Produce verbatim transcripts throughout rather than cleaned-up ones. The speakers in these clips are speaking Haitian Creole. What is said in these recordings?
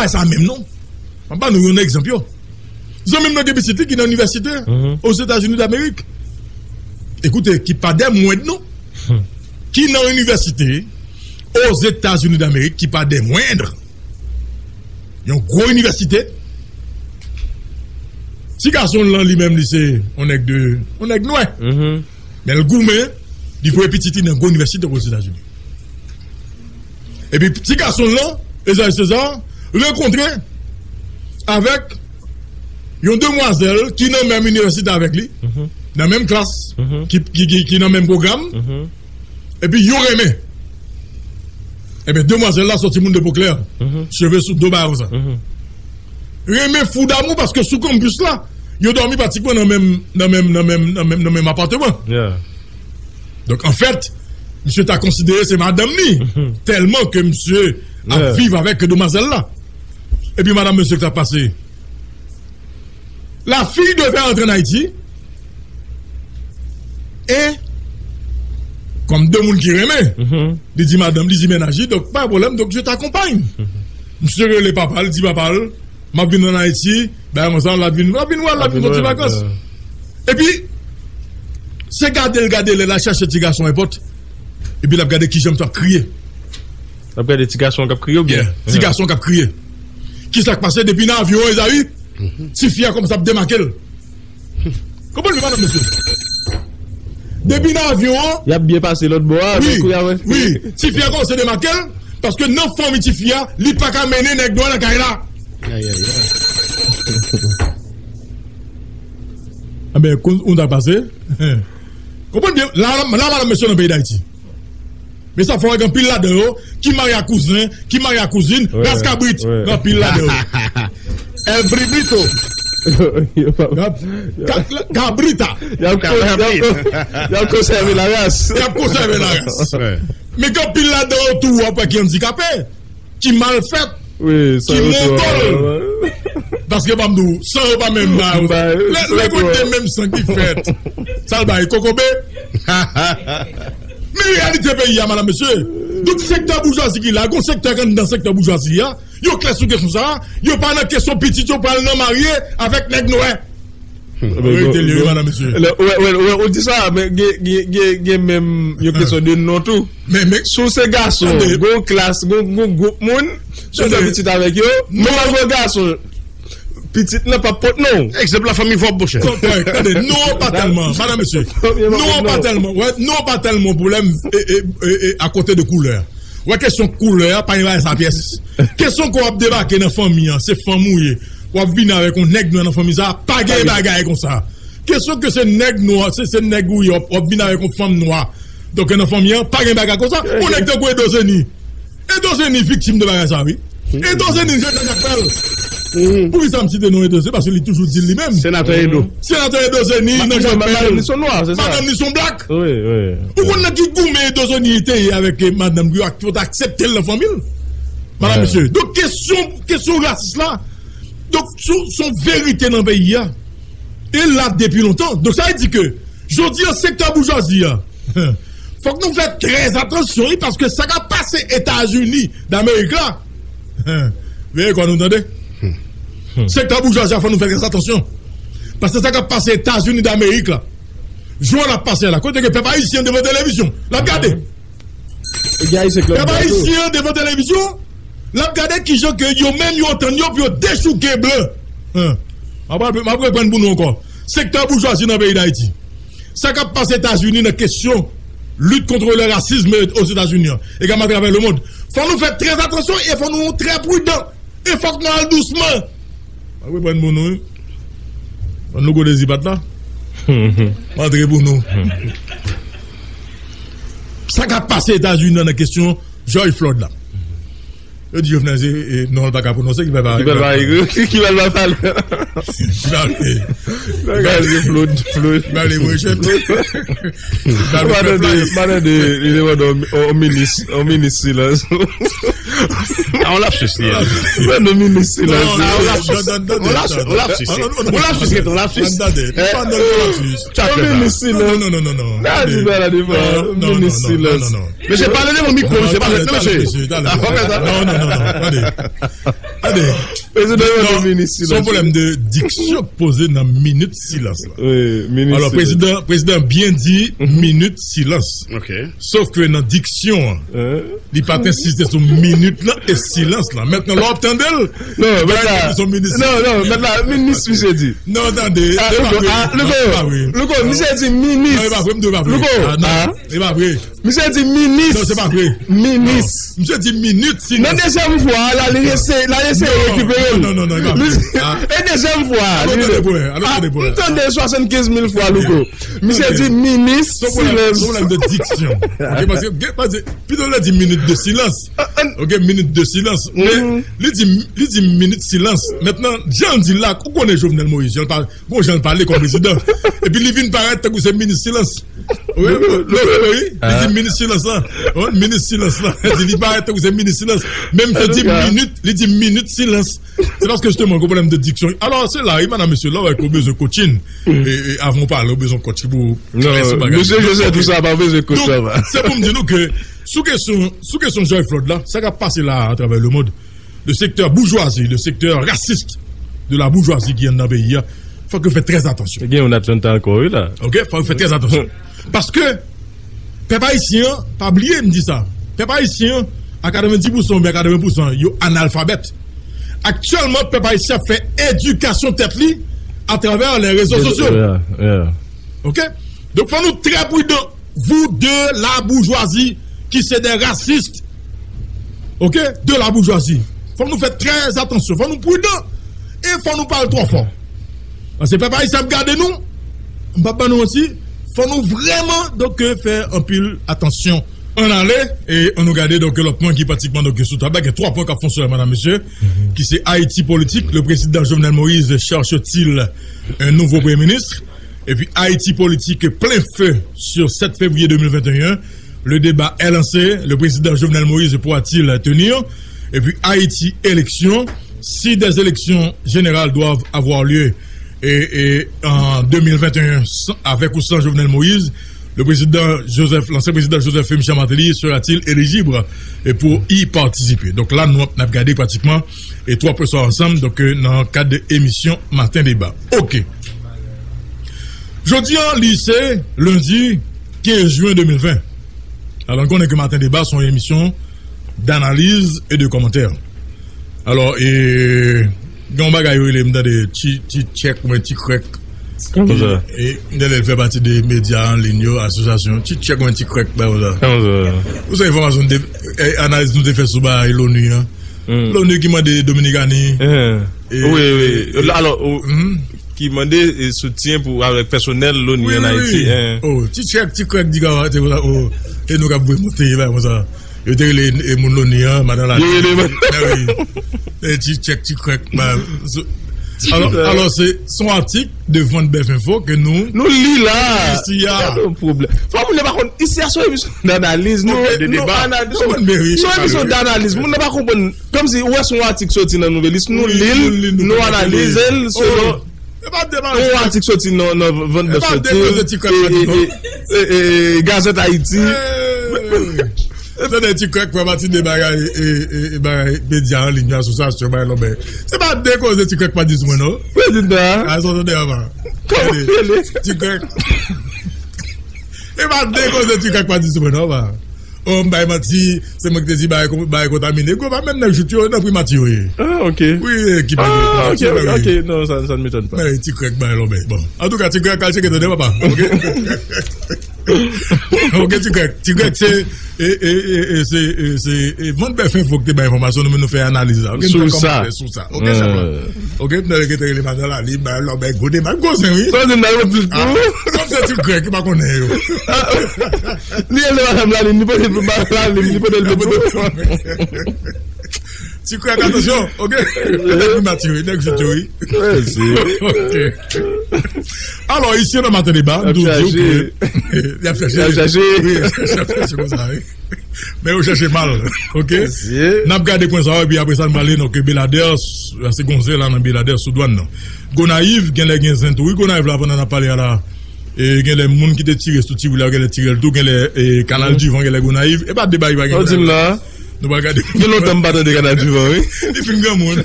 pa sa menm non. M ap ba nou yon egzanp yo. Zanmi m nan gen pitit li ki nan inivèsite Ozetazini Damerik. Ekoute, ki pa dè mwend non. Ki nan inivèsite Ozetazini Damerik ki pa dè mwend. Yon gwo inivèsite. Ti gason l lan li menm li se yon nèg de yon nèg nwè. Men l goumen, li voye pitit li nan gwo inivèsite Ozetazini. Epi ti gason l lan, Esaü César, rankontre avèk yon demwazèl ki nan menm inivèsite avèk li, nan menm klas, ki, ki, ki, ki nan menm pwogram. Epi yo renmen. Ebyen, demwazèl la sòti moun de po klè, cheve sou do bagay konsa. Renmen fou damou paske sou kanpis la, yo dòmi pratikman nan menm, nan menm, nan menm, nan menm, nan menm apatman. Donk, anfèt, misye ta konsidere se madanm li, tèlman ke misye ap viv avèk demwazèl la. Epi madanm misye ki t ap pase. La fille devait rentrer en Haïti. E, kòm de moun ki renmen, li di madanm, li di mennaj li, donk, pa gen pwoblèm, donk, je t'accompagne. Misye rele papa l, di papa l, m ap vin ann Ayiti, bagay konsa, l ap vin, l ap vin wè, l ap vin fè ti vakans. Epi, se gade l, gade l, l al chache ti gason enpòt. Epi, l ap gade kijan misye ap kriye. L ap gade ti gason k ap kriye oubyen? Yeah, ti gason k ap kriye. Kisa k pase depi nan avyon an, Ezayi? Tifi a kòmanse ap demake l. Konprann li, madanm mesye? Depi nan avyon an. Y ap byen pase lòt bò a, men kou y a wè. Wi, tifi a kòmanse demake l, paske nan fanmi tifi a, li pa ka mennen nèg nwè nan kay la. Ayayay. Anben, kou, ou ta pase? Konprann byen, la, la, la, madanm mesye nan peyi Dayiti. Men sa fè w gen anpil ladan yo ki marye ak kouzen, ki marye ak kouzin, ras kabrit, gen anpil ladan yo. El Bribito. Ka-, ka-, Kabrita. Y ap kon-, y ap kon-, y ap konsève laras. Y ap konsève laras. Men gen anpil ladan yo tou, w ap wè ki andikape, ki mal fèt, ki montòl. Paske pa m di w, san yo pa menm ba yo. Lè, lè kote menm san ki fèt, sa l bay kokobe. Men reyalite peyi a, madanm, mesye. Donk, sektè boujwazi ki la, gon sektè k anndan sektè boujwazi a, yo klè sou kesyon sa a, yo pa nan kesyon pitit yo pral nan marye avèk nèg nwè. Verite li, wi, madanm, mesye. Wè, wè, wè, ou di sa, men gen, gen, gen, gen menm yon kesyon de non tou. Men, men, si w se gason, gon klas, gon, gon gwoup moun, si w fè pitit avèk yo, menm lè w gason, pitit lan p ap pot non. Egzanp, lafanmi Vòb, monchè. Kòrèk, tande, non pa tèlman, madanm, mesye. Non pa tèlman, wè, non pa tèlman pwoblèm, e, e, e, e, akote de koulè. Wè, kesyon koulè a, pa gen bagay sa pyès. Kesyon ke w ap debake nan fanmi an, se fanm ou ye. W ap vini avèk yon nèg nwè nan fanmi sa, pa gen bagay konsa. Kesyon ke se nèg nwè, se, se nèg ou ye, w ap, w ap vini avèk yon fanm nwa. Donk, nan fanmi an, pa gen bagay konsa. Yon nèg tankou Edo Zeni. Edo Zeni viktim de bagay sa, wi. Edo Zeni, se sa k ap fè l. Poukisa m site non Edo? Se paske li toujou di l li menm. Senatè Edo. Senatè Edo Zeni, nan Jakmèl. Madanm li se yon nwa, se sa. Madanm li se yon blak. Wi, wi. Ou konn nan ki goumen Edo Zeni te ye avèk, eh, madanm li, ak, pou t aksepte l nan fanmi l? Madanm, mesye. Donk, kesyon, kesyon rasis la, donk, se, se yon verite nan peyi a. E la depi lontan. Donk, sa vle di ke, jodi a, sektè boujwazi a, fòk nou fè trè atansyon, wi, paske sa k ap pase Etazini Damerik la, veye kò nou, tande. Sektè boujwazi a, fòk nou fè trè atansyon. Paske sa k ap pase Etazini Damerik la, jan l ap pase la, kote ke pèp ayisyen devan televizyon, l ap gade. Pèp ayisyen devan televizyon, l ap gade kijan ke yo menm yo antann yo pou yo dechouke blan. M ap, m ap reprann pou nou ankò. Sektè boujwazi nan peyi Dayiti. Sa k ap pase Etazini nan kesyon lit kont le rasism Ozetazini an, egalman atravè lemonn. Fò nou fè trè atansyon e fò nou trè pridan. E fòk nou al dousman. Mwen reprann pou nou, wi. Ban nou gwo dezi pat la. Mwen antre pou nou. Sa k ap pase Etazini nan kesyon George Floyd la? Yo di Jovenel se, e, non, l pa ka pwononse, ki pral pa, ki pral pa, ki pral pa pale. Ki pral, ki pral, Floyd, Floyd. Ki pral voye chèt. Ki pral voye chèt. Madan de, li te mande yon, yon minis, yon minis silans. A, yon lapsus li ye. Ban nou minis silans. Non, non, lapsus. On lapsus, on lapsus. On lapsus, on lapsus. Yon minis silans. Non, non, non, non, non. Nan di bèl la devan. Minis silans. Mesye, pale devan mikwo, mesye, pale, non, mesye. Non, non, non, non. Tande. Prezidan yo di minit silans. Se yon pwoblèm de diksyon k poze nan minit silans la. Wi, minit silans. Alò, prezidan, prezidan byen di minit silans. Sof ke nan diksyon an, li pa t ensiste sou minit lan e silans lan. Mentnan, lè w ap tande l, non, mentnan, non, non, mentnan, minit misye di. Non, tande, Louko, Louko, misye di minis. Non, e pa vre, m di w e pa vre. Louko, e pa vre. Misye di minis. Non, se pa vre. Minis. Misye di minit silans. Nan dezyèm fwa a, la, li eseye, la eseye rekipere l. Non, non, non, non, e pa vre. E dezyèm fwa a, li, m tande swasannkenz mil fwa, Louko. Misye di minis silans. Se yon pwoblèm de diksyon. Ok, paske, paske, pito l di minit de silans. Ok, minit de silans. Men, li di, li di minit silans. Mentnan, jan l di l la, ou konnen Jovenel Moïse, jan l pa Gon jan l pale kòm prezidan. Epi li vin parèt tankou se minis silans. Wi, wi, wi, li di minis silans lan. Wi, minis silans lan. Li di li parèt tankou se minis silans. Men misye di minit, li di minit silans. Se paske jisteman, gon pwoblèm de diksyon. Alò, se la, wi, madam, mesye, lè w wè ke w bezwen coaching, e, e, avan w pale, w bezwen coach pou... Non, mesye Joseph, tou sa pa bezwen coach, sa va. Donk, se pou m di nou ke sou kesyon, sou kesyon George Floyd la, sa k ap pase la atravè lemonn, le secteur bourgeoisie, le secteur raciste de la bourgeoisie ki anndan peyi a, fòk yo fè trè atansyon. Gen yon Atlanta ankò, wi, la. Ok, fòk yo fè trè atansyon. Paske pèp ayisyen an, pa bliye m di sa, pèp ayisyen an, a katrevenndis pousan oubyen a katreven pousan, yo analfabèt. Aktyèlman, pèp ayisyen ap fè edikasyon tèt li atravè les réseaux sociaux. Yeah, yeah. Ok? Donk, fò nou trè pridan. Vous de la bourgeoisie qui c'est des racistes. Ok? De la bourgeoisie. Fò nou fè trè atansyon. Fò nou pridan. E fò nou pa al twò fò. Paske pèp ayisyen ap gade nou. M p ap ban nou manti. Fò nou vrèman, donk, fè anpil atansyon. Ann ale, e ann nou gade, donk, lòt pwen ki pratikman, donk, sou tab la. Gen twa pwen k ap fonksyone, madam, mesye, ki se Ayiti politik. Le président Jovenel Moïse cherche-t-il un nouveau premier ministre? Et puis Haïti politique plein feu sur sept février deux mille vingt et un. Le débat est lancé. Le président Jovenel Moïse pourra-t-il tenir? Et puis Haïti élection. Si des élections générales doivent avoir lieu et, et en deux mille vingt et un, sans- avec ou sans Jovenel Moïse, le président Joseph, l'ancien président Joseph Michel Martelly sera-t-il éligible et pour y participer? Donk la, nou ap, n ap gade pratikman e twa pwen sa ansanm, donk, euh, nan kad de emisyon Maten Deba. Ok. Jodi a, li se lendi kenz jen de mil ven. Alò, n konnen ke Maten Deba se yon emisyon d'analyse et de commentaires. Alò, e, gen yon bagay yo rele, m tande, ti, ti tchèk oubyen ti krèk. Kòman sa? E, m tande l fè pati de medya an liy yo, asosyasyon. Ti tchèk oubyen ti krèk, bagay konsa. Kòman sa? Ou se enfòmasyon de, e, analiz nou te fè sou bagay Loni an. Loni ki mande Dominikani. Wi, wi. Alò, ki mande, e, soutyen pou, avèk pèsonèl Loni ann Ayiti. Oh, ti tchèk, ti krèk, di gawa, te la, oh, e nou k ap voye monte, bagay konsa. Yo te rele, e, moun Loni an, madan la. Yo rele, men wi. E ti tchèk, ti krèk, ba, so, alò, alò, se, se yon atik de Vant Bèf Enfo ke nou... Nou li la. Isi a. Gade yon pwoblèm. Fò moun nan pa konn, isi a se yon emisyon d'analyse, nou, nou analize. Se yon emisyon d'analyse. Moun nan pa konprann. Kòmsi ou wè se yon atik soti nan Nouvèlis, nou li l, nou analize l selon yon atik soti nan, nan Vant Bèf Enfo, e, e, e, Gazèt Ayiti. Tande ti krèk fè pati de bagay, e, e, e, bagay medya an liy, asosyasyon, bagay lòbèy. Se pa de koze ti krèk pa di sou mwen, non. Prezidan. A, sa w tande avan. Kòman rele? Ti krèk. E pa de koze ti krèk pa di sou mwen, non, ba. Oh, m bay manti, se mwen ki te di bagay kon-, bagay kontamine. Gwo pa menm nèg jout yo, nan primati yo ye. Ah, ok. Wi, e, ki bagay. Ah, ok, ok, ok. Non, sa, sa ne m'étonne pas. Men, ti krèk bagay lòbèy. Bon. Antouka, ti krèk, al tcheke tande, papa. Ok? Ok, ti krèk. Ti krèk, se, e, e, e, e, se, e, se, e, Vant Bèf Enfo ki te bay enfòmasyon, nou menm nou fè analiz la. Ok, nou fè kòmantè sou sa. Ok, chèf la. Ok, nou rete rele madan la, li bay lòbèy gode, bay gwo zen, wi. Sa w di m nan yo plis pou ou? Kòm se ti krèk ki pa konnen yo. Li rele madan la, li, li pote l pou madan la, li, li pote l pou ou. Ti krèk, atansyon, ok? Nèg primati yo, nèg jout yo, wi. Ok. Alò, isi nan Maten Deba, nou di w ke y ap chache. Y ap chache. Wi, y ap chache konsa, wi. Men yo chache mal, ok? N ap gade pwen sa yo, epi apre sa, n prale, donk, Beladè, s-, se gon zen la nan Beladè, sou dwàn nan. Gonayiv, genlè gen zen tou. Wi, Gonayiv la, pandan n ap pale a la, e, genlè moun ki te tire sou Tiwi la, genlè tire l tou, genlè, e, Kanal Divan, genlè Gonayiv. E pa de bagay pa gen Gonayiv la. Nou pral gade. Gen lontan m pa tande Kanal Divan, wi. Li fin granmoun.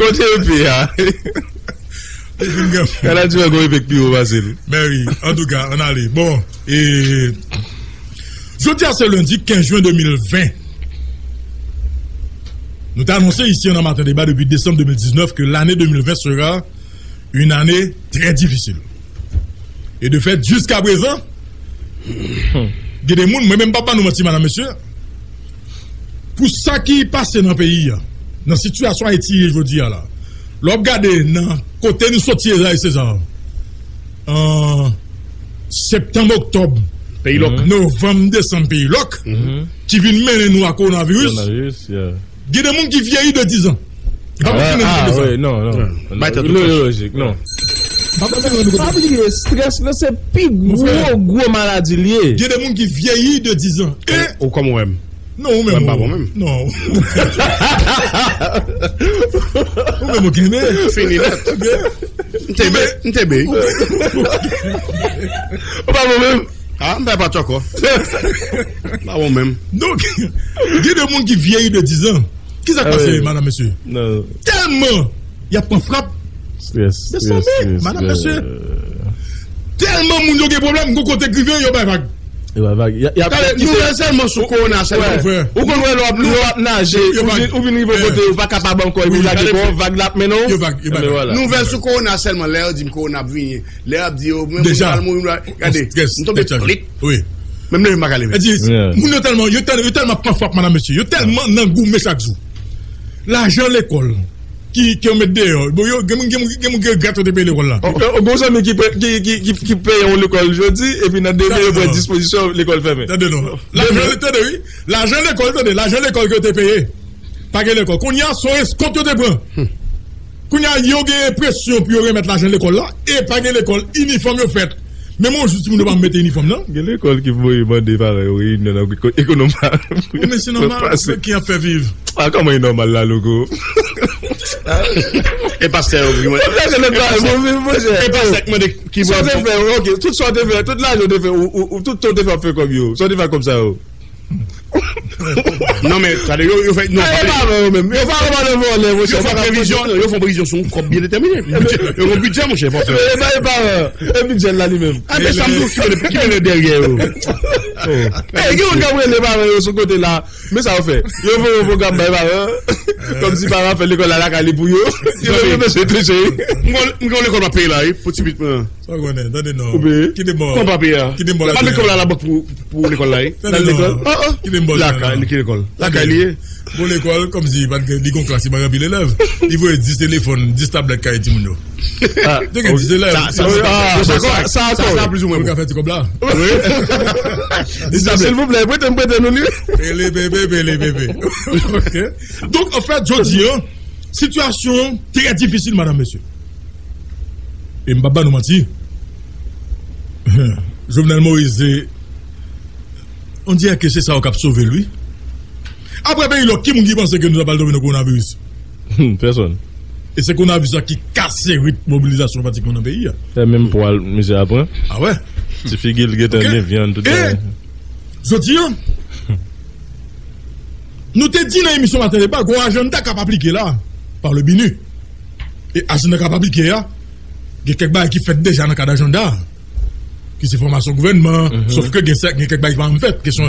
Kote epe a? Li fin granmoun. Kanal Divan gon epe k pi wo pase l. Men wi, antouka, ann ale. Bon, e, jodi a se lendi kenz jen de mil ven. Nou te anonse isi nan Maten Deba depi desanm de mil diznèf ke lane de mil ven sera une année très difficile. E de fèt, jiska prezan, gen de moun, mwen menm pa ba nou manti, madam, mesye, pou sa ki pase nan peyi a, nan sitiyasyon Ayiti ye jodi a la, lè w ap gade nan kote nou soti, Ezayi Seza, an septanm, oktòb, peyi lòk, novanm, desanm, peyi lòk, ki vin mennen nou a kowonaviris. Kowonaviris, yeah. Gen de moun ki vyeyi de diz an. N ap kontinye nan sa. Ah, wi, non, non. Bay tèt ou lojik, non. Pa bliye, estrès lan se pi gwo, gwo maladi l ye. Gen de moun ki vyeyi de diz an. E ou kòman w wè m? Non, ou menm, ou pa bon menm. Non. Ou menm, ou kenbe. Fini nèt. M te be, m te be. Ou pa bon menm. Ah, m pa pati ankò. Pa bon menm. Donk, gen de moun ki vyeyi de diz an. Kisa k pase, madam, mesye? Tèlman y ap pran frap. Mezanmi, madam, mesye. Tèlman moun yo gen pwoblèm, gon kote k rive, yo bay vag. Yo bay vag. Tande, nouvèl sèlman sou kowona sèlman, frè. Ou konn wè lè w ap, lè w ap naje, ou vin, ou vin rive yon kote, ou pa kapab ankò, epi lage kò, vag la ap mennen w. Yo vag, yo bay vag. Nouvèl sou kowona sèlman, lè yo di m kowona ap vin, lè y ap di yo, mwen, moun pral mouri, gade, m tonbe plit. Wi. Menm leve m pa ka leve. Moun yo tèlman, yo tèl-, yo tèlman pran frap, madam, mesye. Yo tèlman nan goumen chak jou. Lajan lekòl ki, ke yo met deyò. Bon, yo, gen moun, gen moun, gen moun ki regrèt yo te peye lekòl la. Gon zanmi ki, ki, ki, ki, ki peye yon lekòl jodi, epi nan demen, yo pran dispozisyon, lekòl fèmen. Tande non. Lajan, tande, wi. Lajan lekòl, tande, lajan lekòl ke yo te peye. Pa gen lekòl. Kounye a, se yon eskont yo te pran. Kounye a, yo gen presyon pou yo remèt lajan lekòl la, e pa gen lekòl, inifòm yo fèt. Menm yon jou, timoun yo pa mete inifòm, non? Gen lekòl ki voye mande paran yo reyinyon nan ekonomi. Ou, men se nòmal, ki ap fè viv? Ah, kòman e nòmal la, loko? E pastè yo ki mande. E pastè ki mande ki. Sa w te fè, ok, tout sa w te fè, tout lajan w te fè, ou, ou, tout tan w te fè ap fè kòb yo. Sa w te fè ak kòb sa yo? Non, men, tande, yo, yo fè, non, e pa vre, yo menm. Yo pa vre, vòlè, monchè. Yo fè previzyon, yo fè previzyon sou yon kòb byen detèmine. Yo gen bidjè, monchè, fò fè. E pa, e pa, e bidjè la li menm. A, men sa m di w ki mennen, ki mennen dèyè yo. E, gen moun k ap rele paran yo sou kote la. Men sa yo fè. Yo voye yon pwogram bay paran. Kòmsi paran fè lekòl la lakay li pou yo. Yo menm bezwen touche. M gen, m gen yon lekòl m ap peye la, wi, pou ti pitit mwen an. Sa w konnen, tande non. Ou peye? Kite m ba w. Kòman pa peye a? Kite m ba w lajan. L ap met kòb la nan bank pou, pou lekòl la, wi. Tande non. Kite m ba w lajan. Lakay, li ki lekòl? Lakay li ye. Bon lekòl, kòmsi pa t gen, li gon klas, li pa gen anpil elèv. Li voye dis telefòn, dis tablèt kay timoun yo. Te gen dis elèv. Sa, sa, sa, sa, sa, plizoumwen bon. Ou ka fè ti kòb la. Wi. Dis tablèt. Silvouplè, prete m, prete nou li. Pele bebe, pele bebe. Ok. Donk, anfèt, jodi a, sitiyasyon an trè difisil, madam, mesye. E m p ap ba nou manti. Jovenel Moïse, on dirè ke se sa yo k ap sove l, wi. Apre peyi lòk, ki moun ki panse ke nou ta pral tonbe nan kowonaviris? Pèsonn. E se kowonaviris la ki kase ritm mobilizasyon pratikman nan peyi a. E menm pwa l, misye ap pran. A wè. Ti figi l gentan gen vyann tout bagay. Jodi a, nou te di nan emisyon Maten Deba, gon ajanda k ap aplike la, pa le BINUH. E ajanda k ap aplike a, gen kèk bagay ki fèt deja nan kad ajanda a, ki se fòmasyon gouvènman, sòf ke gen sè-, gen kèk bagay ki pa menm fèt, kesyon